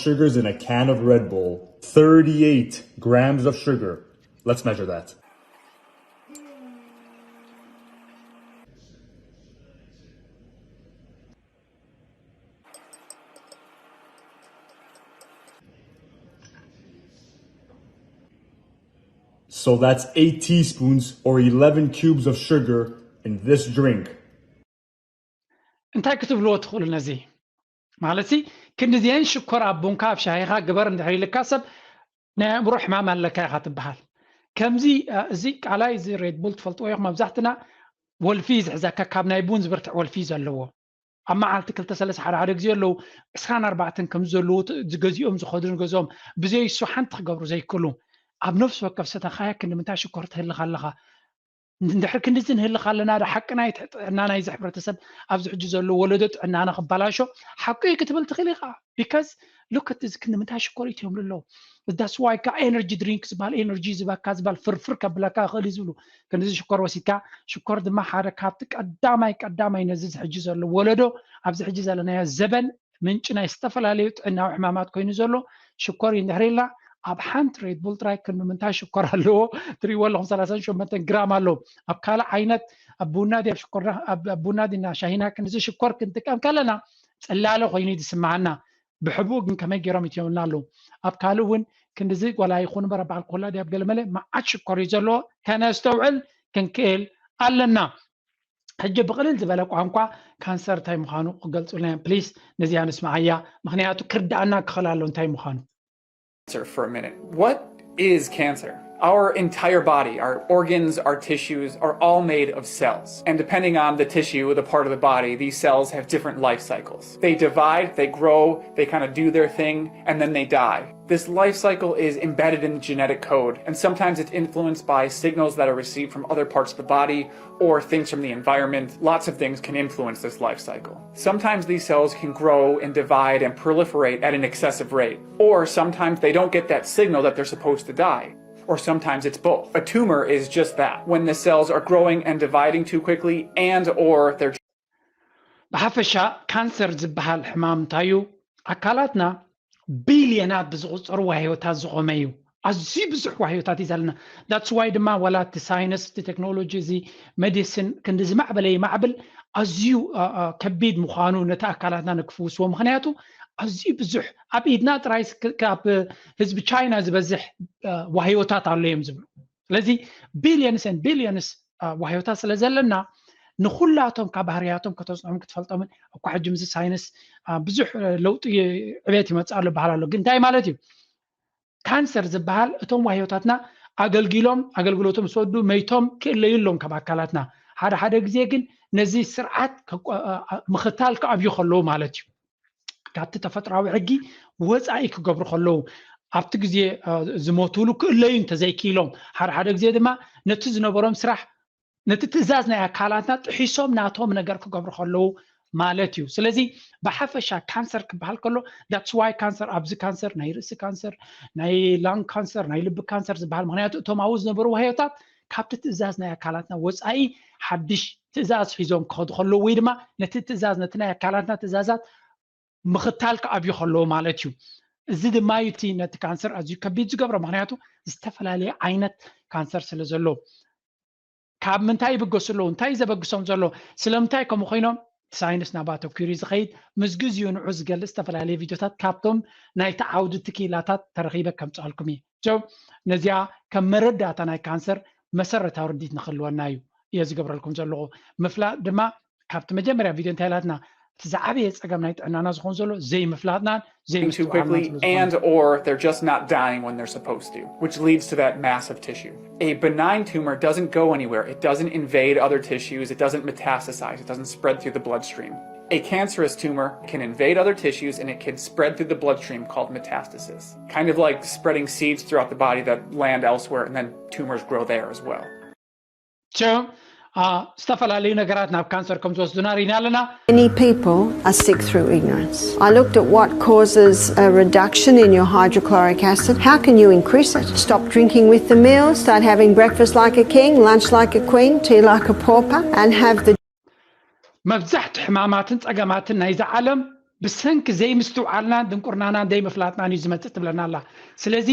Sugars in a can of Red Bull, thirty-eight grams of sugar. Let's measure that. So that's eight teaspoons or eleven cubes of sugar in this drink. እንታይ ክትብልዎ ትኽእሉ ነዚ? ማለት ሲ ክንድዚአን ሽኮር ኣብ ቡንካ ኣብ ሻሂኻ ግበር እንድሕር ኢልካ ሰብ ናይ ኣእምሮ ሕማም ኣለካ ኢኻ ትበሃል። ከምዚ እዚ ቃላይ እዚ ሬድቡል ትፈልጥዎ ኢኹም። መብዛሕትና ወልፊ ዝሕዘካ ካብ ናይ ቡን ዝብርትዕ ወልፊ ዘለዎ ኣብ መዓልቲ ክልተ ሰለስተ ሓደ ሓደ ግዜ ኣለዉ ዕስራን ኣርባዕተን ከም ዘለዉ ዝገዚኦም ዝኸዱ ንገዝኦም ብዘይ እሱ ሓንቲ ክገብሩ ዘይክእሉ ኣብ ነፍሲ ወከፍ ሰተኻያ ክንዲ ምንታይ ሽኮር ትህልኻ ኣለኻ? እንድሕር ክንድዚ ንህልኻ ኣለና ዶ ሓቂ ናይ ጥዕና ናይዚ ሕብረተሰብ ኣብዚ ሕጂ ዘሎ ወለዶ ጥዕናና ክበላሾ ሓቂ እዩ ክትብል ትኽእል ኢኻ። Because look at this ክንዲ ምንታይ ሽኮር እትዮም ኣለዉ that's why ካ energy drink ዝበሃል energy ዝበካ ዝበሃል ፍርፍር ከብለካ ይኽእል እዩ ዝብሉ ክንድዚ ሽኮር ወሲድካ ሽኮር ድማ ሓደ ካብቲ ቀዳማይ ቀዳማይ ነዚ ሕጂ ዘሎ ወለዶ ኣብዚ ሕጂ ዘለናዮ ዘበን ምንጪ ናይ ዝተፈላለዩ ጥዕናዊ ሕማማት ኮይኑ ዘሎ ሽኮር እዩ እንድሕር ኢልና ኣብ ሓንቲ ሬድቡል ጥራይ ክንዲ ምንታይ ሽኮር ኣለዎ ትሪእዎ ኣለኹም ሰላሳን ሸሞንተን ግራም ኣለዎ ኣብ ካልእ ዓይነት ኣብ ቡና ድያ ሽኮርና ኣብ ቡና ድና ሻሂና ክንድዚ ሽኮር ክንጥቀም ከለና ጽላለ ኮይኑ እዩ ዝስምዓና ብሕቡእ ግን ከመይ ገይሮም ይትዮምልና ኣለዉ ኣብ ካልእ እውን ክንድዚ ዋላ ይኹን እምበር ኣብ በዓል ኮላ ድያ ኣብ ገለመለ መዓት ሽኮር እዩ ዘለዎ ከነስተውዕል ክንክእል ኣለና ሕጂ ብቕልል ዝበለ ቋንቋ ካንሰር እንታይ ምዃኑ ክገልፁልና እዮም ፕሊስ ነዚኣ ንስምዓያ ምክንያቱ ክርዳኣና ክኽእል ኣሎ እንታይ ምዃኑ cancer for a minute. What is cancer? Our entire body, our organs, our tissues are all made of cells. And depending on the tissue, the part of the body, these cells have different life cycles. They divide, they grow, they kind of do their thing, and then they die. This life cycle is embedded in the genetic code, and sometimes it's influenced by signals that are received from other parts of the body or things from the environment. Lots of things can influence this life cycle. Sometimes these cells can grow and divide and proliferate at an excessive rate, or sometimes they don't get that signal that they're supposed to die. Or sometimes it's both. A tumor is just that, when the cells are growing and dividing too quickly and or they're ብሓፈሻ ካንሰር ዝበሃል ሕማም እንታይ እዩ ኣካላትና ቢልዮናት ብዝቁፀሩ ዋህዮታት ዝቆመ እዩ ኣዝዩ ብዙሕ ዋህዮታት እዩ ዘለና that's why ድማ ዋላ እቲ ሳይንስ እቲ ቴክኖሎጂ እዚ ሜዲሲን ክንዲ ዝማዕበለ ይማዕብል ኣዝዩ ከቢድ ምዃኑ ነቲ ኣካላትና ንክፍውስዎ ምክንያቱ ኣዝዩ ብዙሕ ኣብ ኢድና ጥራይ ካብ ህዝቢ ቻይና ዝበዝሕ ዋህዮታት ኣሎ እዮም ዝብሉ ስለዚ billions and billions ዋህዮታት ስለ ዘለና ንኩላቶም ካብ ባህርያቶም ከተፅንዖም ክትፈልጦምን እኳ ሕጂ ምስ ሳይንስ ብዙሕ ለውጢ ዕቤት ይመፅእ ኣሎ በሃል ኣሎ ግን እንታይ ማለት እዩ ካንሰር ዝበሃል እቶም ዋህዮታትና ኣገልጊሎም ኣገልግሎቶም ዝወዱ መይቶም ክእለዩ ኣለዎም ካብ ኣካላትና ሓደ ሓደ ግዜ ግን ነዚ ስርዓት ምኽታል ክኣብዩ ከለዉ ማለት እዩ ካብቲ ተፈጥራዊ ሕጊ ወፃኢ ክገብሩ ከለዉ ኣብቲ ግዜ ዝሞትሉ ክእለዩ እንተዘይክኢሎም ሓደ ሓደ ግዜ ድማ ነቲ ዝነበሮም ስራሕ ነቲ ትእዛዝ ናይ ኣካላትና ጥሒሶም ናቶም ነገር ክገብሩ ከለዉ ማለት እዩ ስለዚ ብሓፈሻ ካንሰር ክበሃል ከሎ that's why ካንሰር ኣብዚ ካንሰር ናይ ርእሲ ካንሰር ናይ ላንግ ካንሰር ናይ ልቢ ካንሰር ዝበሃል ምክንያቱ እቶም ኣብኡ ዝነበሩ ዋህዮታት ካብቲ ትእዛዝ ናይ ኣካላትና ወፃኢ ሓድሽ ትእዛዝ ሒዞም ክኸዱ ከለዉ ወይ ድማ ነቲ ትእዛዝ ነቲ ናይ ኣካላትና ትእዛዛት ምኽታል ክኣብዩ ከለዉ ማለት እዩ እዚ ድማ እዩ እቲ ነቲ ካንሰር ኣዝዩ ከቢድ ዝገብሮ ምክንያቱ ዝተፈላለየ ዓይነት ካንሰር ስለ ዘሎ ካብ ምንታይ ይብገሱ ኣለዉ እንታይ ዘበግሶም ዘሎ ስለምንታይ ከምኡ ኮይኖም ሳይንስ ናብ ኣተኪሩ ዝኸይድ ምስ ግዜኡ ንዑ ዝገልፅ ዝተፈላለየ ቪድዮታት ካብቶም ናይቲ ዓውዲ እቲ ክኢላታት ተረኺበ ከምፅኣልኩም እዩ ነዚኣ ከም መረዳእታ ናይ ካንሰር መሰረታዊ ርዲት ንክህልወና እዩ እየ ዝገብረልኩም ዘለኹ ምፍላጥ ድማ ካብቲ መጀመርያ ቪድዮ እንታይ ኢላትና እቲ ዝዓበየ ፀገም ናይ ጥዕናና ዝኾን ዘሎ ዘይምፍላጥናን too quickly and or they're just not dying when they're supposed to, which leads to that mass of tissue. A benign tumor doesn't go anywhere. It doesn't invade other tissues. It doesn't metastasize. It doesn't spread through the bloodstream. A cancerous tumor can invade other tissues and it can spread through the bloodstream called metastasis. Kind of like spreading seeds throughout the body that land elsewhere and then tumors grow there as well. ዝተፈላለዩ ነገራት ናብ ካንሰር ከም ዝወስዱና ርኢና ኣለና Many people are sick through ignorance. I looked at what causes a reduction in your hydrochloric acid. How can you increase it? Stop drinking with the meal, start having breakfast like a king, lunch like a queen, tea like a pauper, and have the መብዛሕቲ ሕማማትን ጸገማትን ናይዚ ዓለም ብሰንኪ ዘይምስትውዓልናን ድንቁርናናን ዘይምፍላጥናን እዩ ዝመፅእ ትብለና ኣላ። ስለዚ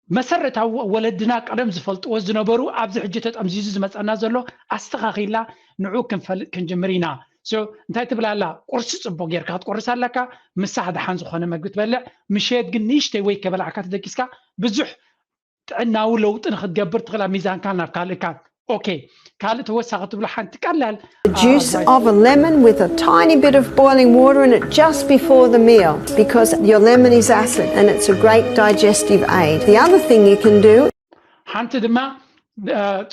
መሰረታዊ ወለድና ቀደም ዝፈልጥዎ ዝነበሩ ኣብዚ ሕጂ ተጠምዚዙ ዝመፀና ዘሎ ኣስተኻኺልና ንዑ ክንፈልጥ ክንጅምር ኢና። So እንታይ ትብላላ? ቁርሲ ፅቡቅ ጌርካ ክትቆርስ ኣለካ። ምሳሕ ደሓን ዝኾነ መግቢ ትበልዕ፣ ምሸት ግን ንእሽተይ ወይ ከበላዕካ ተደቂስካ ብዙሕ ጥዕናዊ ለውጢ ንክትገብር ትኽእል ኣብ ሚዛንካን ናብ ካልእካን። ኦኬ፣ ካልእ ተወሳኺ ትብሎ ሓንቲ ቀላል The juice of a lemon with a tiny bit of boiling water in it just before the meal, because your lemon is acid and it's a great digestive aid. The other thing you can do ሓንቲ ድማ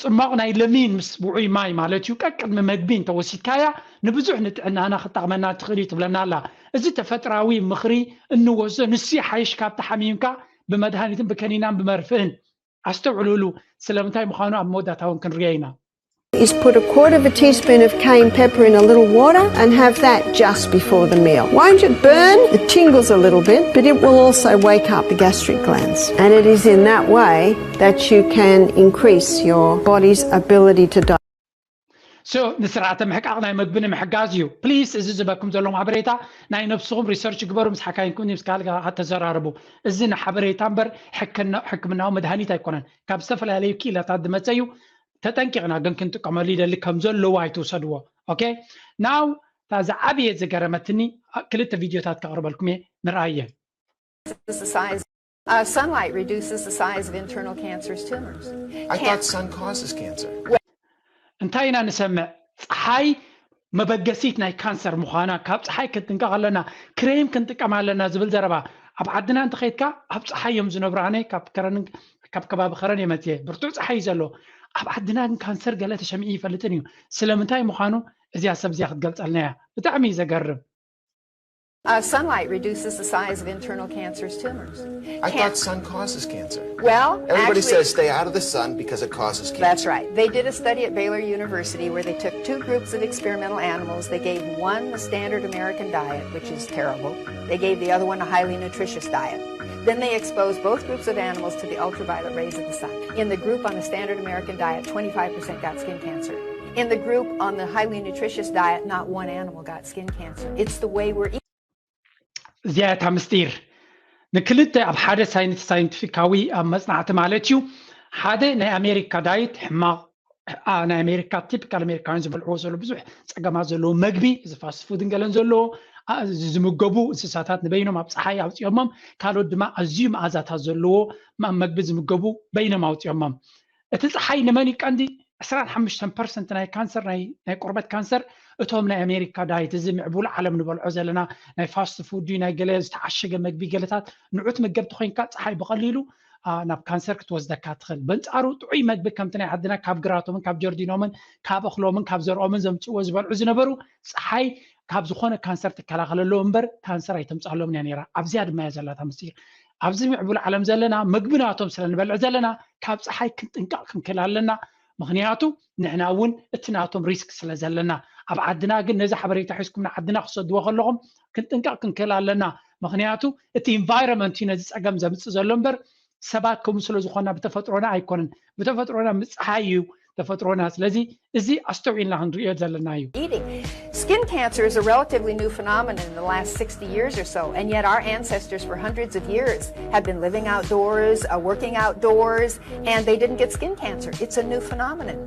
ጽማቕ ናይ ለሚን ምስ ውዑይ ማይ ማለት እዩ ቀቅድሚ መግቢ እንተወሲድካያ ንብዙሕ ንጥዕናና ክጠቕመና ትኽእል እዩ ትብለና ኣላ። እዚ ተፈጥራዊ ምኽሪ እንወስዶ ንሱ ሓይሽ ካብ ተሓሚምካ ብመድሃኒትን ብከኒናን ብመርፍእን። ኣስተውዕሉሉ፣ ስለምንታይ ምዃኑ ኣብ መወዳእታ እውን ክንሪኦ ኢና። Is put a quarter of a teaspoon of cayenne pepper in a little water and have that just before the meal. Won't it burn? It tingles a little bit, but it will also wake up the gastric glands. And it is in that way that you can increase your body's ability to digest. So ንስርዓተ ምሕቃቕ ናይ መግቢ ንምሕጋዝ እዩ። Please እዚ ዝበኩም ዘለኹም ሓበሬታ ናይ ነብስኹም research ግበሩ፣ ምስ ሓካይምኩም ምስ ካልእ ተዘራረቡ። እዚ ንሓበሬታ እምበር ሕክምናዊ መድሃኒት ኣይኮነን። ካብ ዝተፈላለዩ ክኢላታት ዝመፀ እዩ። ተጠንቂቕና ግን ክንጥቀመሉ ይደሊ ከም ዘለዎ ኣይትውሰድዎ። Okay? Now እታ ዝዓበየ ዝገረመትኒ ክልተ ቪድዮታት ከቕርበልኩም እየ፣ ንርኣየ። The size uh, sunlight reduces the size of internal cancerous tumors. I thought sun causes cancer. እንታይ ኢና ንሰምዕ? ፀሓይ መበገሲት ናይ ካንሰር ምዃና፣ ካብ ፀሓይ ክንጥንቀቕ ኣለና፣ ክሬም ክንጥቀም ኣለና ዝብል ዘረባ። ኣብ ዓድና እንተኸይድካ ኣብ ፀሓይ እዮም ዝነብሩ። ኣነ ካብ ከባቢ ከረን እየ መፅየ፣ ብርቱዕ ፀሓይ እዩ ዘሎ። ኣብ ዓድና ግን ካንሰር ገለ ተሰሚዑ ይፈልጥን እዩ። ስለምንታይ ምዃኑ እዚኣ ሰብ እዚኣ ክትገልፀልና እያ። ብጣዕሚ እዩ ዘገርም። Uh, sunlight reduces the size of internal cancerous tumors. I thought sun causes cancer. Well, Everybody actually, says stay out of the sun because it causes cancer. That's right. They did a study at Baylor University where they took two groups of experimental animals. They gave one the standard American diet, which is terrible. They gave the other one a highly nutritious diet. Then they exposed both groups of animals to the ultraviolet rays of the sun. In the group on the standard American diet, twenty-five percent got skin cancer. In the group on the highly nutritious diet, not one animal got skin cancer. It's the way we're eating. እዚኣ እታ ምስጢር። ንክልተ ኣብ ሓደ ሳይንስ ሳይንቲፊካዊ ኣብ መጽናዕቲ ማለት እዩ። ሓደ ናይ ኣሜሪካ ዳይት ሕማቕ፣ አ፣ ናይ ኣሜሪካ ቲፒካል ኣሜሪካውያን ዝበልዕዎ ዘሎ ብዙሕ ጸገማት ዘለዎ መግቢ፣ እዚ ፋስት ፉድን ገለን ዘለዎ፣ አ፣ እዚ ዝምገቡ እንስሳታት ንበይኖም ኣብ ጸሓይ ኣውጺኦሞም፣ ካልኦት ድማ ኣዝዩ መኣዛታት ዘለዎ ማ-፣ መግቢ ዝምገቡ በይኖም ኣውጺኦሞም። እቲ ጸሓይ ንመን እዩ ቀንዲ? ዕስራን ሓሙሽተን ፐርሰንት ናይ ካንሰር፣ ናይ፣ ናይ ቆርበት ካንሰር እቶም ናይ ኣሜሪካ ዳይት፣ እዚ ምዕቡል ዓለም ንበልዖ ዘለና ናይ ፋስት ፉድ ድዩ፣ ናይ ገለ ዝተዓሸገ መግቢ ገለታት ንዑ ትምገብ ተኾይንካ ጸሓይ ብቐሊሉ፣ አ፣ ናብ ካንሰር ክትወስደካ ትኽእል። በንጻሩ ጥዑይ መግቢ ከምቲ ናይ ዓድና ካብ ግራቶምን ካብ ጀርዲኖምን ካብ እኽሎምን ካብ ዘርኦምን ዘምጽእዎ ዝበልዑ ዝነበሩ ጸሓይ ካብ ዝኾነ ካንሰር ትከላኸለሎም እምበር ካንሰር ኣይተምጽኣሎም እያ ነይራ። ኣብዚኣ ድማ እያ ዘላታ ምስጢር። ኣብዚ ምዕቡል ዓለም ዘለና መግቢ ናቶም ስለ ንበልዕ ዘለና ካብ ጸሓይ ክንጥንቀቕ ክንክእል ኣለና። ምኽንያቱ ንሕና እውን እቲ ናቶም ሪስክ ስለ ዘለና። ኣብ ዓድና ግን ነዚ ሓበሬታ ሒዝኩም ንዓድና ክሰድዎ ከለኹም ክንጥንቀቕ ክንክእል ኣለና። ምኽንያቱ እቲ ኢንቫይሮንመንት እዩ ነዚ ጸገም ዘምጽእ ዘሎ እምበር ሰባት ከምኡ ስለ ዝኾና ብተፈጥሮና ኣይኮነን። ብተፈጥሮና ምጽሓይ እዩ ተፈጥሮና። ስለዚ እዚ ኣስተውዒልና ክንሪኦ ዘለና እዩ። Eating. Skin cancer is a relatively new phenomenon in the last sixty years or so, and yet our ancestors for hundreds of years have been living outdoors, uh, working outdoors, and they didn't get skin cancer. It's a new phenomenon.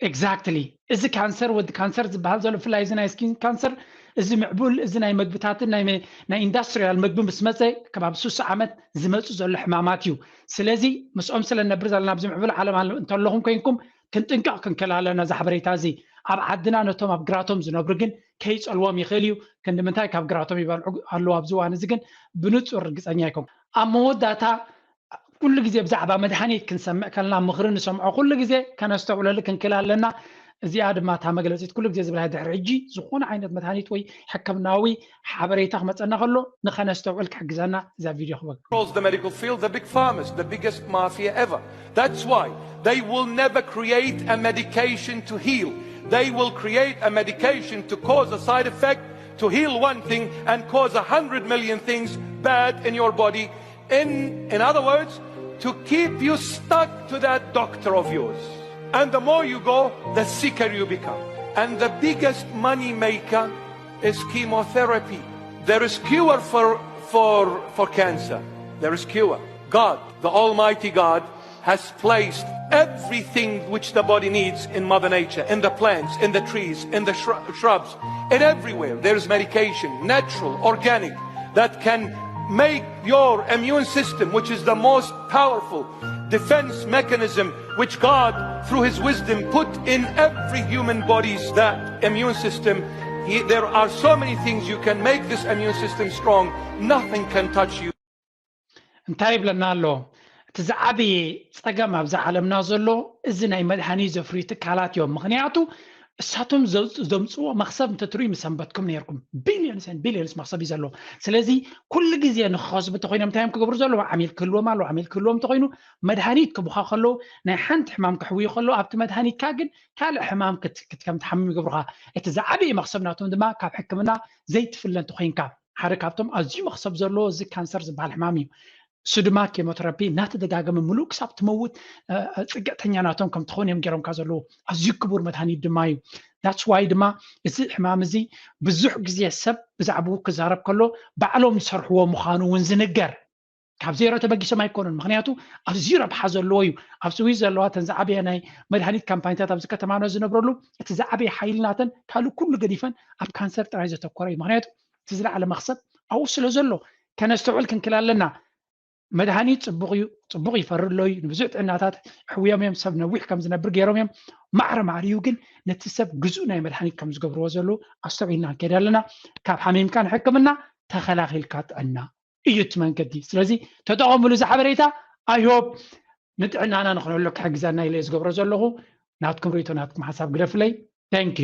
Exactly. እዚ ካንሰር፣ ወዲ ካንሰር ዝበሃል ዘሎ፣ ብፍላይ እዚ ናይ ስኪን ካንሰር፣ እዚ ምዕቡል፣ እዚ ናይ መግብታትን ናይ መ-፣ ናይ ኢንዳስትሪያል መግቢ ምስ መፀ ከባቢ ስሳ ዓመት ዝመፁ ዘሎ ሕማማት እዩ። ስለዚ ምስኦም ስለ ንነብር ዘለና ኣብዚ ምዕቡል ዓለም ኣሎ እንተለኹም ኮይንኩም ክንጥንቀቕ ክንክእል ኣለና። እዚ ሓበሬታ እዚ ኣብ ዓድና ነቶም ኣብ ግራቶም ዝነብሩ ግን ከይፀልዎም ይኽእል እዩ። ክንዲ ምንታይ ካብ ግራቶም ይበልዑ ኣለዉ ኣብዚ እዋን እዚ ግን ብንፁር ርግፀኛ ኣይኮንኩን። ኣብ መወዳእታ ኩሉ ግዜ ብዛዕባ መድሃኒት ክንሰምዕ ከለና፣ ምኽሪ ንሰምዖ ኩሉ ግዜ ከነስተውዕለሉ ክንክእል ኣለና። እዚኣ ድማ እታ መግለጺት ኩሉ ግዜ ዝብላ፣ ድሕሪ ሕጂ ዝኾነ ዓይነት መድሃኒት ወይ ሕክምናዊ ሓበሬታ ክመጸና ከሎ ንኸነስተውዕል ክሕግዘና እዛ ቪድዮ ክበኩም። Controls the medical field, the big pharmas, the biggest mafia ever. That's why they will never create a medication to heal. They will create a medication to cause a side effect, to heal one thing and cause a hundred million things bad in your body. In, in other words, to keep you stuck to that doctor of yours. And the more you go, the sicker you become. And the biggest money maker is chemotherapy. There is cure for, for, for cancer. There is cure. God, the Almighty God, has placed everything which the body needs in Mother Nature, in the plants, in the trees, in the shrubs, and everywhere. There is medication, natural, organic, that can make your immune system, which is the most powerful defense mechanism, which God, through His wisdom, put in every human body's that immune system. He, there are so many things you can make this immune system strong. Nothing can touch you. እንታይ ይብለና ኣሎ? እቲ ዝዓበየ ፀገም ኣብዛ ዓለምና ዘሎ እዚ ናይ መድሃኒት ዘፍርዩ ትካላት እዮም። ምክንያቱ እሳቶም ዘምፅዎ መክሰብ እንተትርኢ ምሰንበትኩም ነርኩም። Billions and billions መክሰብ እዩ ዘለዎ። ስለዚ ኩሉ ግዜ ንክኸስቡ እንተኮይኖም እንታይ እዮም ክገብሩ ዘለዎ? ዓሚል ክህልዎም ኣለዎ። ዓሚል ክህልዎም እንተኮይኑ መድሃኒት ክቡኻ ከለዉ ናይ ሓንቲ ሕማም ክሕውዩ ከለዉ ኣብቲ መድሃኒትካ ግን ካልእ ሕማም ክትከም ትሓምም ይገብሩኻ። እቲ ዝዓበየ መክሰብ ናቶም ድማ ካብ ሕክምና ዘይትፍለ እንተኮይንካ ሓደ ካብቶም ኣዝዩ መክሰብ ዘለዎ እዚ ካንሰር ዝበሃል ሕማም እዩ። እሱ ድማ ኬሞቴራፒ እናተደጋገመ ምሉእ ክሳብ ትመውት ፅግዕተኛ ናቶም ከም ትኸውን እዮም ገይሮምካ ዘለዉ። ኣዝዩ ክቡር መድሃኒት ድማ እዩ። That's why ድማ እዚ ሕማም እዚ ብዙሕ ግዜ ሰብ ብዛዕባኡ ክዛረብ ከሎ ባዕሎም ዝሰርሕዎ ምዃኑ እውን ዝንገር። ካብ ዜሮ ተበጊሶም ኣይኮኑን። ምክንያቱ ኣዝዩ ረብሓ ዘለዎ እዩ። ኣብ ስዊዝ ዘለዋ እተን ዝዓበየ ናይ መድሃኒት ካምፓኒታት ኣብዚ ከተማና ዝነብረሉ እቲ ዝዓበየ ሓይሊ ናተን ካልእ ኩሉ ገዲፈን ኣብ ካንሰር ጥራይ ዘተኮረ እዩ። ምክንያቱ እቲ ዝለዓለ መክሰብ ኣብኡ ስለ ዘሎ ከነስተውዕል ክንክል ኣለና። መድሃኒት ፅቡቕ እዩ፣ ፅቡቕ ይፈሪ ኣሎ እዩ። ንብዙሕ ጥዕናታት ሕውዮም እዮም፣ ሰብ ነዊሕ ከም ዝነብር ገይሮም እዮም። ማዕረ ማዕሪኡ ግን ነቲ ሰብ ግዙእ ናይ መድሃኒት ከም ዝገብርዎ ዘለዉ ኣስተውዒልና ክንከይድ ኣለና። ካብ ሓሚምካ ንሕክምና፣ ተኸላኺልካ ጥዕና እዩ እቲ መንገዲ። ስለዚ ተጠቐምሉ እዚ ሓበሬታ። I hope ንጥዕናና ንክንህሎ ክሕግዘና ኢለ ዝገብሮ ዘለኹ። ናትኩም ርእይቶ ናትኩም ሓሳብ ግደፍለይ። Thank you።